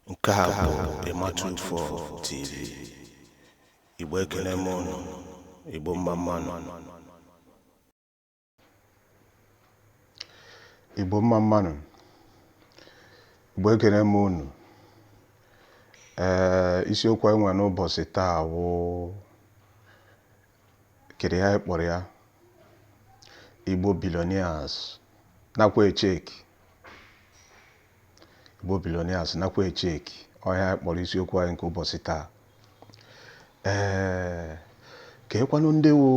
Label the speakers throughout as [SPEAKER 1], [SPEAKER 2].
[SPEAKER 1] Nke a bụ Ịma24 TV. Igbo, ekene m ụnụ. Igbo, mma mmanụ. Igbo, mma mmanụ. Igbo, ekene m unu. Ee, isiokwu anyị nwere n'ụbọchị taa wụ, kedu ihe anyị kpọrọ ya? Igbo billionaires nakwa echeki. Igbo billionaires nakwa echeki ọhịa anyị kpọrọ isiokwu anyị nke ụbọchị taa. Ee, ka ekwanụ ndị wụ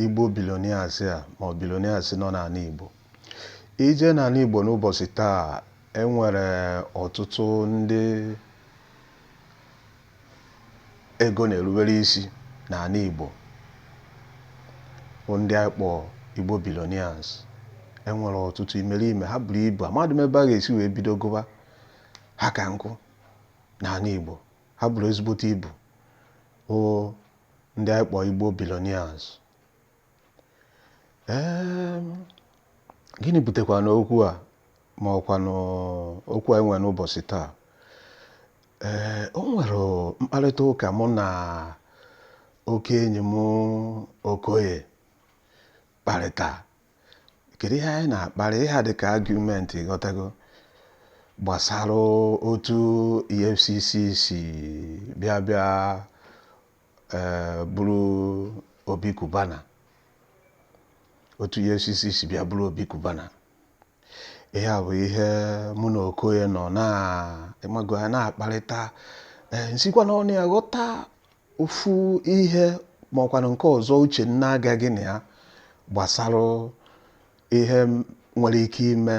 [SPEAKER 1] Igbo billionaires a, ma ọ billionaires nọ n'ala Igbo. Ije n'ala Igbo n'ụbọchị taa, enwere ọtụtụ ndị ego na-erubere isi n'ala Igbo bụ ndị anyị kpọ Igbo billionaires. Enwere ọtụtụ imerime ha buru ibu. Amadụ m ebe a ga-esi wee bido gụba ha ka nkụ n'ala Igbo. Ha buru ezigbote ibu, bụ ndị anyị kpọ Igbo billionaires. Ee, gịnị butekwa n'okwu a, ma ọkwanụ okwu anyị nwere n'ụbọchị taa? Ee, o nwere mkparịta ụka mụ na oke enyi m Okoye kparịta. Kedu ihe anyị na-akparị? Ihe a dịka argument, ghọtago, gbasara otu EFCC si bịa bịa ee bụrụ Obi Cubana, otu EFCC si bịa bụrụ Obi Cubana. Ihe a bụ ihe mụ na Okoye nọ na ịmago ya na-akparịta. Ee, nsikwa n'ọnụ ya ghọta ofu ihe, ma ọkwanụ nke ọzọ uche m na-agaghị na ya gbasara ihe nwere ike ime,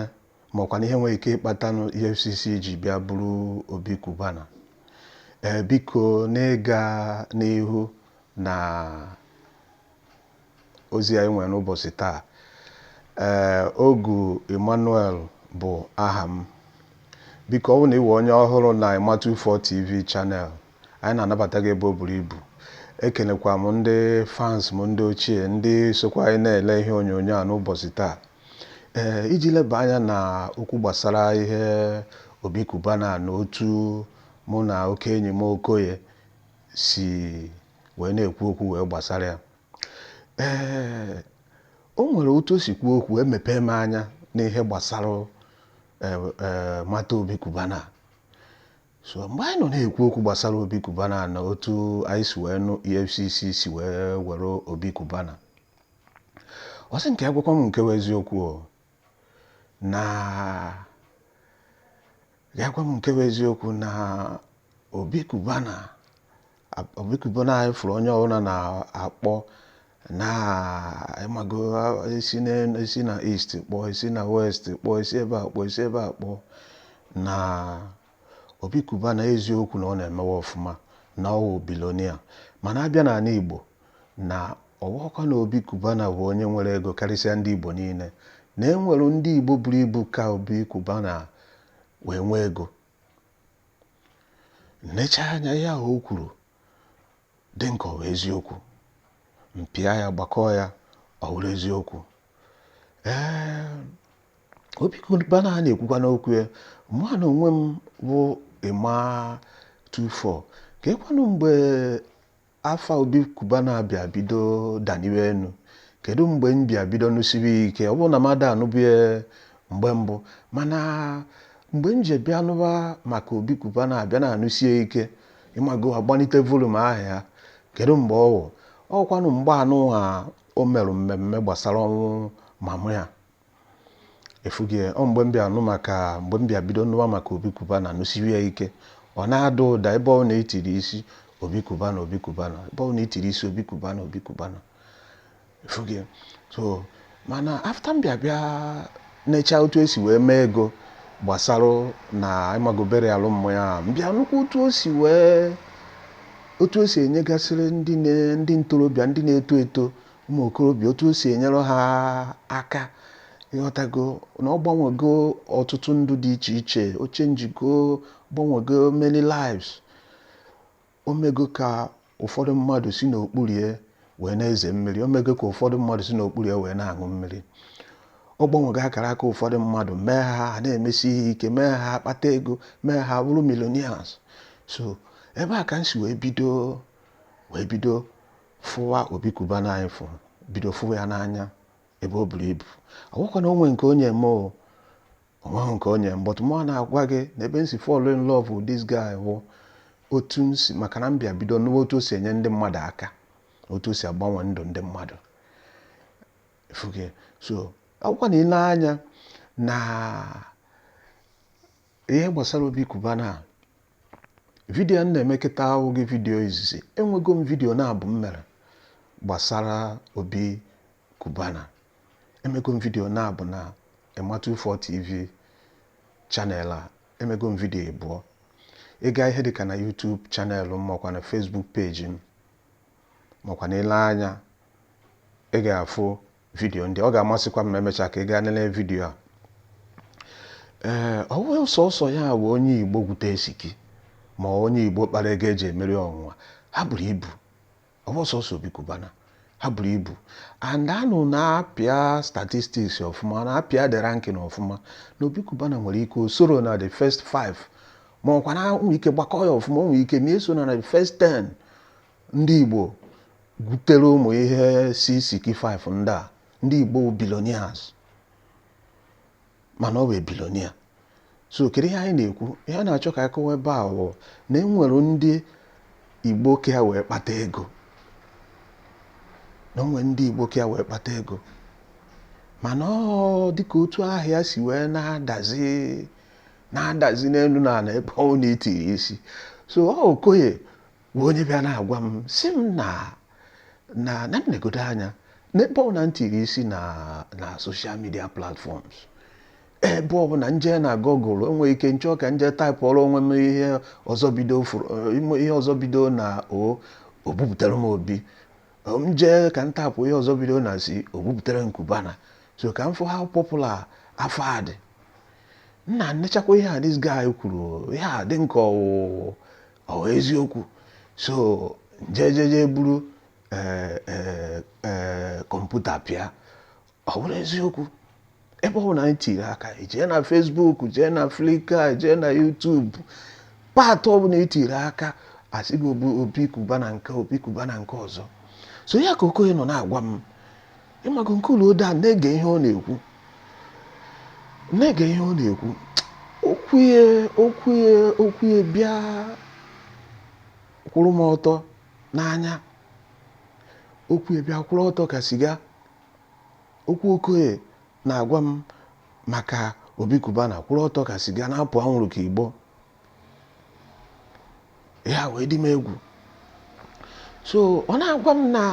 [SPEAKER 1] ma ọkwanụ ihe nwere ike ịkpatanụ EFCC ji bịa bụrụ Obi Cubana. Ee, biko, n'ịga n'ihu na ozi anyị nwere n'ụbọchị taa, ee, Ogu Emmanuel bụ aha m. Biko, ọ bụrụ na ị wụ onye ọhụrụ na Ịma24 TV channel anyị, na-anabata gị ebe o buru ibu. Ekenekwa m ndị fans m, ndị ochie, ndị sokwa anyị na-ele ihe onyonyo a n'ụbọchị taa. Ee, iji leba anya na okwu gbasara ihe Obi Cubana na otu mụ na oke enyi m Okoye si wee na-ekwu okwu wee gbasara ya, ee, o nwere otu o si kwuo okwu emepee m anya n'ihe gbasara ee mata Obi Cubana. So mgbe anyị nọ na-ekwu okwu gbasara Obi Cubana na otu anyị si wee nụ EFCC si wee were Obi Cubana, ọ sị nke agwakwa m nke bụ eziokwu o, na ya gwa m nke bụ eziokwu na Obi Cubana, Obi Cubana anyị fụrụ onye ọbụla na-akpọ na ịmago, esi na east kpọọ, esi na west kpọọ, esi ebe a kpọọ, esi ebe a kpọọ, na Obi Cubana, eziokwu na ọ na-emewe ọfụma, na ọ wụ billionaire, mana abịa n'ala Igbo, na ọwọkwa na Obi Cubana bụ onye nwere ego karịsịa ndị Igbo niile, na enwere ndị Igbo buru ibu ka Obi Cubana wee nwee ego. Nnecha anya, ihe ahụ o kwuru dị nke ọ bụ eziokwu. Mpịa ya, gbakọọ ya, ọ bụrụ eziokwu. Ee, Obi Cubana a na-ekwukwa n'okwu ya, mụ na onwe m bụ Ịma 24, ka ekwanụ mgbe afa Obi Cubana bịa bido daniwe enu? Kedu mgbe m bịa bido nụsibe ike? Ọ bụrụ na mmadụ anụbie mgbe mbụ, mana mgbe m ji bịa nụba maka Obi Cubana, abịa na-anụsie ike, ịmago, agbanite volume ahụ ya, kedu mgbe ọ wụ? Ọkwanụ mgbe anụ ha o merụ mmemme gbasara ọnwụ mama ya efugie. Ọ mgbe m bịa nụ maka, mgbe m bịa bido nụwa maka Obi Cubana, nụsiwe ya ike, ọ na-ada ụda ebe ọ na-etiri isi Obi Cubana, Obi Cubana, ebe ọ na-etiri isi Obi Cubana, Obi Cubana, efugie. So mana after m bịa bịa necha otu esi wee mee ego gbasara na ịmago burial mmụ ya, m bịa nụkwa otu o si wee, otu o si enyegasịrị ndị ntorobịa, ndị na-eto eto, ụmụ okorobịa, otu o si enyere ha aka, ịghọtago, na ọ gbanwego ọtụtụ ndụ dị iche iche, o chenjigo, gbanwego many lives, o mego ka ụfọdụ mmadụ si n'okpuru ya wee na-eze mmiri, o mego ka ụfọdụ mmadụ si n'okpuru ya wee na-aṅụ mmiri. Ọ gbanwego akara aka ụfọdụ mmadụ, mee ha ha na-emesi ihe ike, mee ha kpata ego, mee ha bụrụ millionaires. So ebe a ka m si wee bido fụwa Obi Cubana. Anyị fụ bido fụwa ya n'anya ebe o buru ibu. Ọgwụkwa na onwe nke onye eme o onweghị nke onye, but mụ na-agwa gị na ebe m si fall in love with this guy wụ otu m si, maka na m bịa bido n'otu otu o si enye ndị mmadụ aka, otu o si agbanwe ndụ ndị mmadụ fuge. So akwụkwọ na ile anya na ihe gbasara Obi Cubana, video m na-eme kịta ahụghị video izizi. Enwego m video na-abụ m mere gbasara Obi Cubana. Emego m video na-abụ na Ema24 TV channel a. Emego m video abụọ. Ịga ihe dịka na YouTube channel m, makwa na Facebook page m, makwa na ile anya, ị ga-afụ video ndị ọ ga-amasịkwa m ma emechaa ka ị gaa lelee video a. Ee, ọ bụghị sọsọ ya bụ onye Igbo gwute esiki, ma onye Igbo kpara ego eji emeri ọnwụnwa. Ha buru ibu. Ọ bụ sọsọ Obi Cubana, ha buru ibu. And anụ na-apịa statistics ọfụma, na-apịa the ranking ọfụma, na Obi Cubana nwere ike o soro na the first five, ma ọkwa na nwere ike gbakọ ya ọfụma, o nwere ike ma eso na the first 10 ndị Igbo gwutere ụmụ ihe si siki 5 ndị a, ndị Igbo billionaires. Mana ọ bụ billionaire. So kedu ihe anyị na-ekwu? Ihe a na-achọ ka akọwa ebe a bụ na e nwere ndị Igbo ka ya wee kpata ego, na onwe ndị Igbo ka ya wee kpata ego, mana ọ dịka otu ahịa si wee na-adazi na-adazi n'elu na ala ebe ọ na-etiri isi. So ọ Okoye bụ onye bịa na-agwa m, si m na m negodo anya n'ebe ọ na ntiri isi na social media platforms, ebe ọbụla nje na Google, enwere ike nchọ ka nje typeụọrọ onwe m ihe ọzọ bido, ihe ọzọ bido na o, o buputere m Obi. M jee ka m type ihe ọzọ bido na si, o buputere m Cubana. So ka m fụ how popular afọ a dị, nna nechakwa ihe a this guy kwuru, ihe a dị nke ọwụ eziokwu. So njejeje buru kọmputa pịa, ọ bụrụ eziokwu. Ebe ọ bụla anyị tiri aka, jee na Facebook, jee na Flickr, jee na YouTube, part ọbụla itiri aka, asị gị Obi Cubana nke, Obi Cubana nke ọzọ. So ya ka Okoye nọ na-agwa m. Ịmago nke ụlọ ode a na-ege ihe ọ na-ekwu, na-ege ihe ọ na-ekwu, okwuye okwuye okwuye bịa kwụrụ m ọtọ n'anya. Okwuye bịa kwụrụ ọtọ ka siga. Okwu Okoye na-agwa m maka Obi Cubana kwụrụ ọtọ ka siga, na-apụ anwụrụ ka igbo ya wee dị m egwu. So ọ na-agwa m na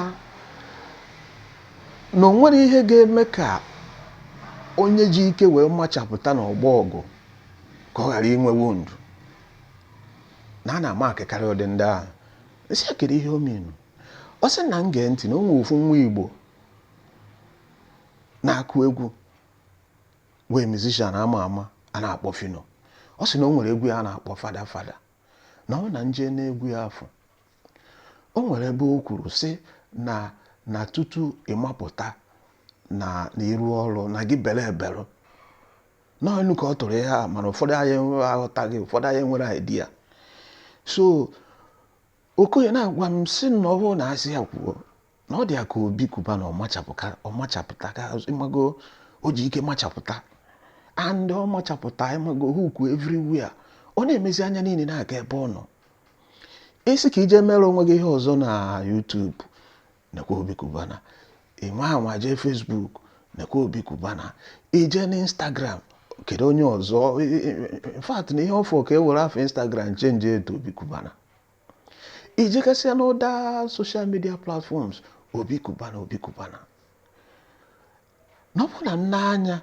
[SPEAKER 1] o nwere ihe ga-eme ka onye ji ike wee machapụta n'ọgbọ ọgụ ka ọ ghara inwe wound, na a na-ama akịkarị ụdị ndị ahụ. Nsị ya, kedu ihe o minu? Ọ sị na m gee ntị na o nwere ofu nwa Igbo na-akụ egwu, wee musician ama ama a na-akpọ Phyno. Ọ sị na o nwere egwu ya a na-akpọ Fada Fada, na ọ na nje na-egwu ya afọ, o nwere ebe o kwuru sị na tutu ịmapụta na iru ọrụ na gị bere ebere n'ọnụ ka ọ tụrụ ihe a. Mana ụfọdụ anyị aghọtaghị, ụfọdụ anyị nwere idea. So Okoye na-agwa m sị na ọ bụrụ na asị ya kwuo na ọ dị ya ka Obi Cubana ọmachapụta ka ịmago o ji ike machapụta, and ọ machapụta, ịmago hook everywhere, ọ na-emezi anya niile na-aga ebe ọ nọ. Isi ka ije mere onwe gị ihe ọzọ na YouTube, nekwa Obi Cubana. Ịnwa anwa jee Facebook, nekwa Obi Cubana. Ije na Instagram, kedu onye ọzọ? In fact, na ihe ọfọ ka e were afọ Instagram change eto Obi Cubana. Ijegasịa n'other social media platforms, Obi Cubana, Obi Cubana. Na ọ bụrụ na nne anya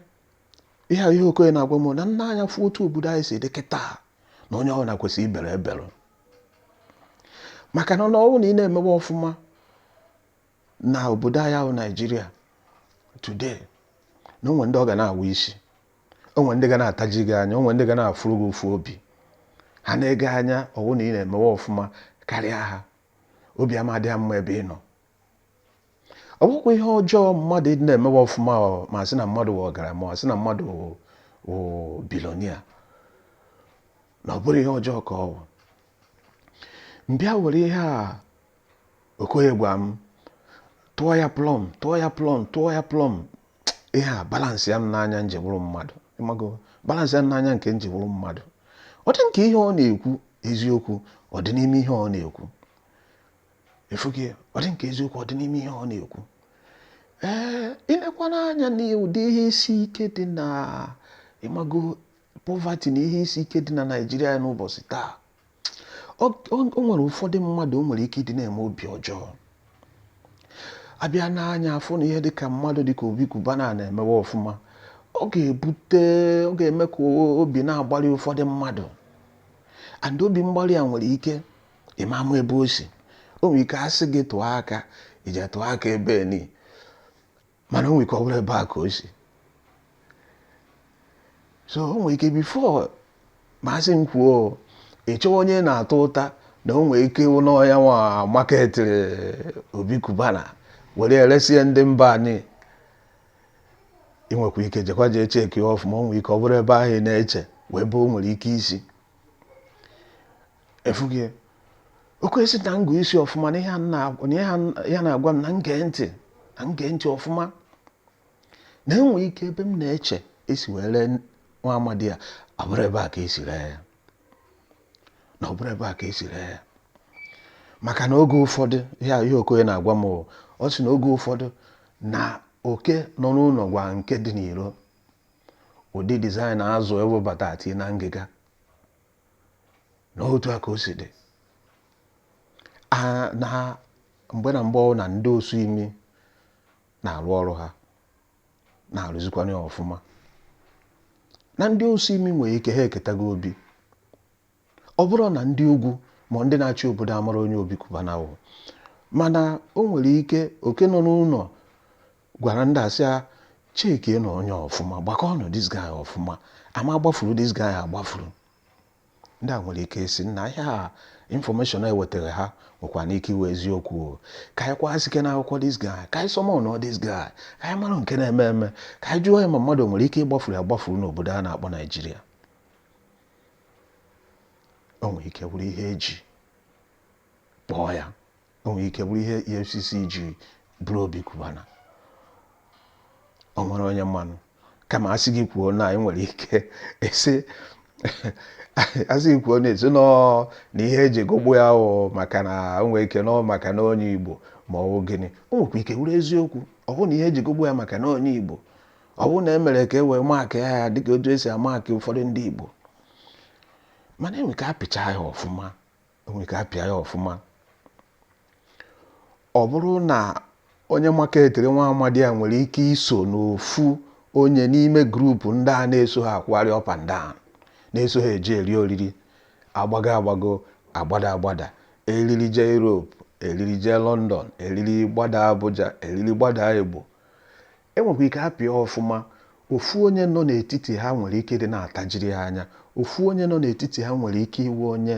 [SPEAKER 1] ihe ihe Okoye na-agwa m, na nne anya fụ otu obodo anyị si dị kịta, na onye ọbụla kwesịrị ibere ebere, maka na ọ bụrụ na ị na-emewe ọfụma na obodo anyị ahụ Naijiria today, na onwe ndị ọ ga na-awụ isi, onwe ndị ga na-ataji gị anya, onwe ndị ga na-afụrụ gị ofu obi. Ha na-ege anya ọwụ na ị na-emewe ọfụma karịa ha, obi amadị ha mma ebe ị nọ. Ọ bụkwa ihe ọjọọ mmadụ ịdị na-emewe ọfụma ma sị na mmadụ wụ ọgaranya, ma sị na mmadụ wụ billionaire, na ọ bụrụ ihe ọjọọ ka ọ bụ. Mbịa were ihe a Okoye gwa m, tụọ ya plọm, tụọ ya plọm, tụọ ya plọm, ihe a balance ya m n'anya nji bụrụ mmadụ. Ịmago, balance ya m n'anya nke nji bụrụ mmadụ. Ọ dị nke ihe ọ na-ekwu eziokwu, ọ dị n'ime ihe ọ na-ekwu. Efughị, ọ dị nke eziokwu, ọ dị n'ime ihe ọ na-ekwu. Ee, ilekwana anya n'ụdị ihe isi ike dị na, ịmago, poverty na ihe isi ike dị na Naịjirịa n'ụbọchị taa, o nwere ụfọdụ mmadụ o nwere ike ịdị na-eme obi ọjọọ. Abịa n'anya afụ na ihe dịka mmadụ dịka Obi Cubana na-emewe ọfụma, ọ ga-ebute, ọ ga-eme ka obi na-agbalị ụfọdụ mmadụ. And obi mgbalị a nwere ike ịma ama ebe o si. O nwere ike asị gị tụọ aka, ije tụọ aka ebe ni, mana o nwere ike ọ bụrụ ebe a ka o si. So o nwere ike before ma asị m kwuo, ị chọwa onye na-atụ ụta na o nwere ike ịwụ n'ọya nwa marketịrị Obi Cubana were eresie ndị mba anyị. Ị nwekwa ike jekwa jee check ọfụma, o nwere ike ọ bụrụ ebe ahụ ị na-eche wee ebe o nwere ike isi. Efughị o kwesị na ngụ isi ọfụma na ihe ya na-agwa m na nge ntị, na nge ntị ọfụma, na enwe ike ebe m na-eche esi wee ree nwa amadi a, ọ bụrụ ebe a ka esi ree ya, na ọ bụrụ ebe a ka esi ree ya. Maka na oge ụfọdụ ihe ihe Okoye na-agwa m, ọ sị na oge ụfọdụ na oke nọ n'ụlọ gwa nke dị n'iro ụdị design azụ ewebata ati na ngịga, na otu a ka o si dị. Na mgbe na mgbe na ndị osu imi na-arụ ọrụ ha na-arụzikwana ya ọfụma, na ndị osu imi nwere ike ha eketago obi. Ọ bụrụ na ndị ugwu ma ndị na-achị obodo amara onye Obi Cubana wụ, mana o nwere ike oke nọ n'ụlọ gwara ndị asị ya chekie na onye ọfụma, gbakọọnụ this guy ọfụma, ama agbafuru this guy agbafuru. Ndị a nwere ike isi na ihe a information ewetara ha nwekwana ike iwe eziokwu o. Ka anyị kwasike n'akwụkwọ this guy, ka anyị summon this guy, ka anyị mara nke na-eme eme, ka anyị jụọ ya ma mmadụ nwere ike ịgbafuru agbafuru n'obodo a na-akpọ Naijiria. O nwere ike bụrụ ihe eji kpọọ ya, o nwere ike bụrụ ihe EFCC ji bụrụ Obi Cubana. O nwere onye mmanụ kama asị gị kwuo na anyị nwere ike esi asị gị kwuo na-esi nọọ na ihe eji egogbu ya wụ maka na o nwere ike nọọ maka na onye Igbo ma ọ bụ gịnị. O nwekwa ike bụrụ eziokwu, ọ bụrụ na ihe eji gogbu ya maka na onye Igbo, ọ bụrụ na e mere ka e wee mark ya dịka otu esi amark ụfọdụ ndị Igbo. Mana enwe ka apịcha ya ọfụma, enwe ka apịa ya ọfụma. Ọ bụrụ na onye marketịrị nwa amadi a nwere ike iso n'ofu onye n'ime group ndị a na-eso ha akwụgharị up and down, na-eso ha eje eri oriri, agbago agbago, agbada agbada, eriri jee Europe, eriri jee London, eriri gbada Abuja, eriri gbada Igbo, enwekwa ike apịa ọfụma. Ofu onye nọ n'etiti ha nwere ike ịdị na-atajiri ha anya. Ofu onye nọ n'etiti ha nwere ike iwe onye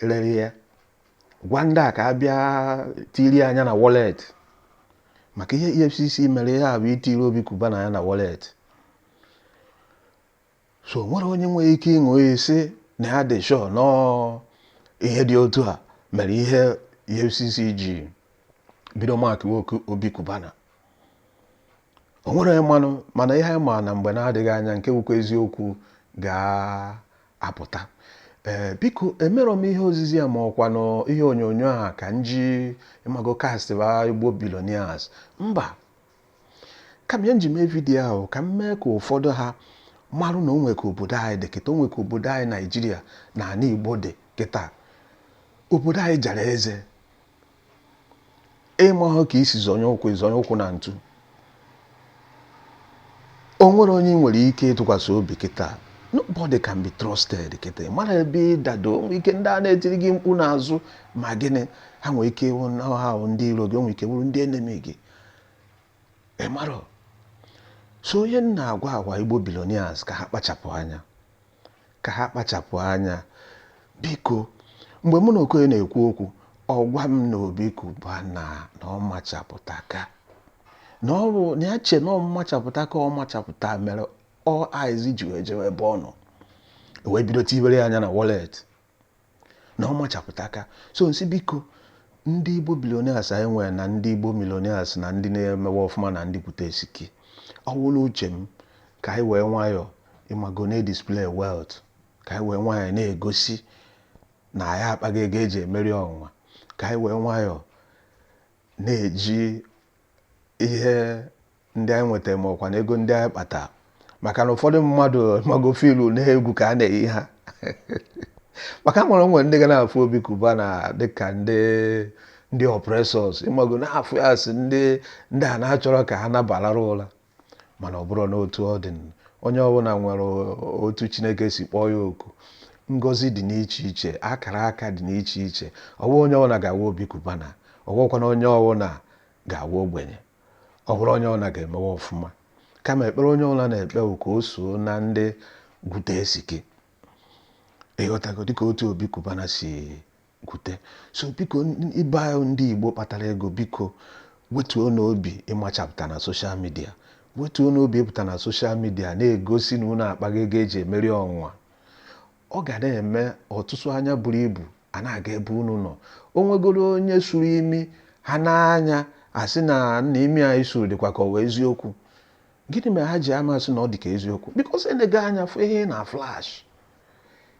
[SPEAKER 1] rere ya gwa ndị a ka a bịa tiri anya na wallet. Maka ihe EFCC mere ihe a bụ itiri Obi Cubana ya na wallet. So nwere onye nwere ike ịṅụ iyi sị na ya dị sure nọọ ihe dị otu a mere ihe EFCC ji bido mark Obi Cubana. O nwere onye mmanụ, mana ihe anyị ma na mgbe na-adịghị anya nke bụkwa eziokwu ga-apụta. Ee, biko, emerọ m ihe ozizi a ma ọkwa nọ ihe onyonyo a ka m ji ịmago cast ba Igbo billionaires, mba. Kama ihe nji mee video ahụ ka m mee ka ụfọdụ ha marụ na o nwe ka obodo anyị dị kịta, o nwe ka obodo anyị Naijiria na ala Igbo dị kịta. Obodo anyị jara eze ịmahụ ka isi zọnye ụkwụ, ịzọnye ụkwụ na ntu. O nwere onye ị nwere ike ịtụkwasị obi kịta. Nobody can be trusted kịta. Ị mara ebe ịdado. O nwere ike ndị a na-etiri gị mkpu n'azụ ma gịnị, ha nwere ike ịwụ na ha bụ ndị iro gị, o nwere ike bụrụ ndị enemy gị, ị mara. So onye m na-agwa agwa Igbo billionaires ka ha kpachapụ anya, ka ha kpachapụ anya, biko. Mgbe mụ na Okoye na-ekwu okwu, ọ gwa m na Obi Cubana na ọ machapụta ka Na ọ bụ na ya che na ọ mmachapụta ka ọ machapụta mere all eyes ji wee jewe ebe ọ nọ, wee bido tibere ya anya na wallet na ọ machapụta aka. So nsị, biko, ndị Igbo billionaires anyị nwere na ndị Igbo millionaires na ndị na-emewe ọfụma na ndị kwute esiki, ọ wụrụ uche m ka anyị wee nwayọọ, ịmago, na-display wealth, ka anyị wee nwayọọ na-egosi na anyị akpaghị ego eji emeri ọnwụnwa, ka anyị wee nwayọọ na-eji ihe ndị anyị nwetara ma ọkwa na ego ndị anyị kpata, maka na ụfọdụ mmadụ, ịmago, feel na-egwu ka a na-eyi ha, maka nwere onwe ndị ga na-afụ Obi Cubana dịka ndị oppressors, ịmago, na-afụ ya asị ndị a na-achọrọ ka ha nabalara ụra. Mana ọ bụrụ n'otu ọ dị, onye ọbụla nwere otu Chineke si kpọọ ya oku. Ngọzi dị n'iche iche, akara aka dị n'iche iche. Ọ bụghị onye ọbụla ga-awa Obi Cubana, ọ bụghịkwa na onye ọbụla ga-awa ogbenye, ọ bụrụ onye ọbụla ga-emewe ọfụma. Kama ekpere onye ọbụla na-ekpe bụ ka o soo na ndị gwute esike, ịghọtago, dịka otu Obi Cubana si gwute. So biko, ibe anyị ndị Igbo kpatara ego, biko, wetuo n'obi ịmachapụta na social media, wetuo n'obi ịpụta na social media na-egosi na unu akpaghị ego eji emeri ọnwụnwa. Ọ ga na-eme ọtụtụ anya buru ibu a na-aga ebe unu nọ. O nwegoro onye suru imi ha n'anya, asị na nna imi anyị suru dịkwa ka ọ wee eziokwu. Gịnị mere ha ji amasị na ọ dị ka eziokwu? Because enego anya fụ ihe na flash,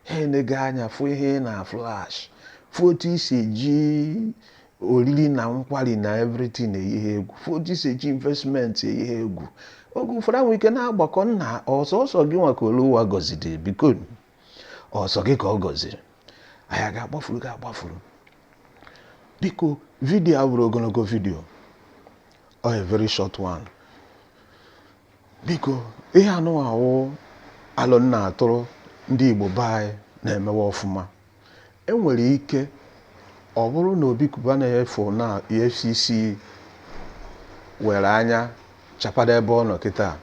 [SPEAKER 1] ha enego anya fụ ihe na flash, fụ otu isi eji oriri na nkwari na everything eyi ha egwu, fụ otu isi eji investment eyi ha egwu. Oge ụfọdụ nwere ike na-agbakọ nna ọsọsọ gị nwa ka Oluwa gọziri. Biko, ọsọ gị ka ọ gọziri, anyị ga-agbafuru gị agbafuru. Biko, video a bụrụ ogologo video, ọ a very short one. Biko, ihe anụawụ alụ nna atụrụ ndị Igbo be anyị na-emewe ọfụma. Enwere ike ọ bụrụ na Obi Cubana efu na EFCC were anya chapada ebe ọ nọ kịta.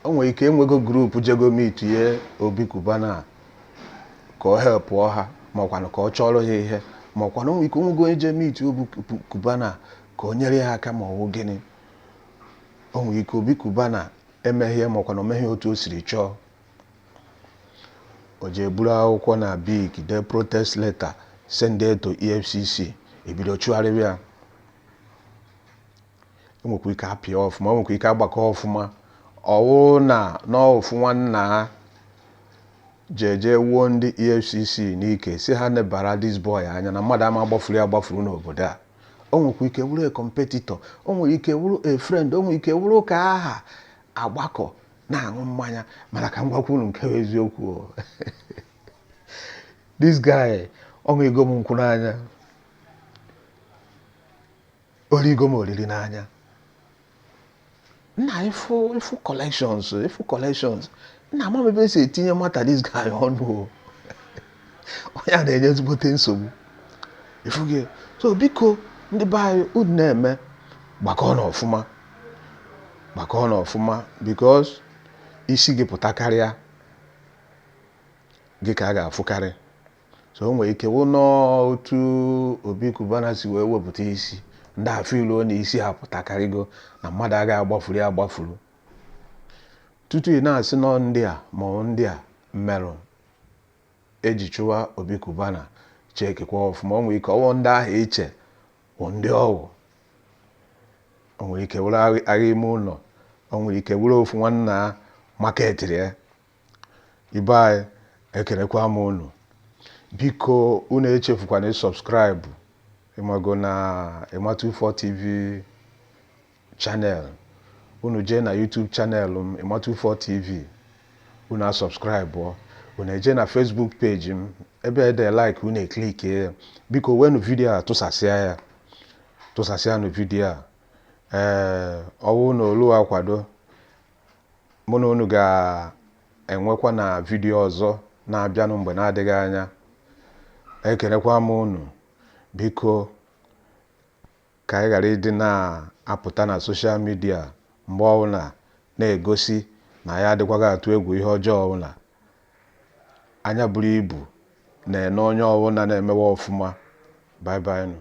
[SPEAKER 1] O nwere ike enwego group jego meet ye Obi Cubana ka ọ helpụọ ha, ma ọkwanụ ka ọ chọrọ ha ihe, ma ọkwanụ o nwere ike onwego onye je meet Obi Cubana ka o nyere ya aka, ma ọ bụ gịnị. O nwere ike Obi Cubana emeghe, ma ọkwanụ o meghe otu o siri chọọ, o jee buru akwụkwọ na bik dee protest letter, send to EFCC, ebido chụgharịwa ya. Enwekwa ike apịa ọfụma, o nwekwa ike agbakọ ọfụma. Ọwụ na n'ofu nwanna ha jeje wuo ndị EFCC n'ike, si ha nebara this boy anya na mmadụ ama agbafuru ya agbafuru n'obodo a. O nwekwa ike wụrụ a competitor, o nwere ike wụrụ a friend, o nwere ike wụrụ ka aha agbakọ na-aṅụ mmanya. Mana ka m gwakwa unu nke bụ eziokwu o. This guy, ọ ego m nkwụ n'anya, origo m oriri n'anya nna. Ịfụ ịfụ collections, ịfụ collections nna, ama m ebe esi etinye mata this guy ọnụ o. Onye a na-enye ezigbote nsogbu, ịfụ gị. So biko, ndị be anyị, unu na-eme, gbakọọ n'ọfụma, gbakọọ n'ọfụma, because isi gị pụta karịa gị ka a ga-afụkarị. So o nwere ike wụ n'otu Obi Cubana si wee wepụta isi, ndị afọ iluo na isi ha pụtakarịgo na mmadụ agaghị agbafuru ya agbafuru. Tutu ị na-asị nọ ndị a ma ọ ndị a merụ eji chụwa Obi Cubana, chekekwa ọfụma. O nwere ike ọwụ ndị ahụ iche bụ ndị ọwụ. O nwere ike wụrụ agha ime ụlọ, o nwere ike wụrụ ofu nwanna marketịrị ya. Ibe anyị, ekelekwa m unu. Biko, unu echefukwana ịsubscribe, ịmago, na Ịma24 TV channel. Unu jee na YouTube channel m, Ịma24 TV, unu asubscribe. Unu eje na Facebook page m, ebe ede like, unu eclickie ya. Biko, wenu video a tụsasịa ya, tụsasịa nụ video a. Ee, ọwụ na olu akwado mụ na unu ga-enwekwa na video ọzọ na-abịanụ mgbe na-adịghị anya. Ekelekwa m unu. Biko, ka anyị ghara ịdị na-apụta na social media mgbe ọbụla na-egosi na ya adịkwaghị atụ egwu ihe ọjọọ ọbụla. Anya buru ibu na-ene onye ọbụla na-emewe ọfụma. Bye bye nụ.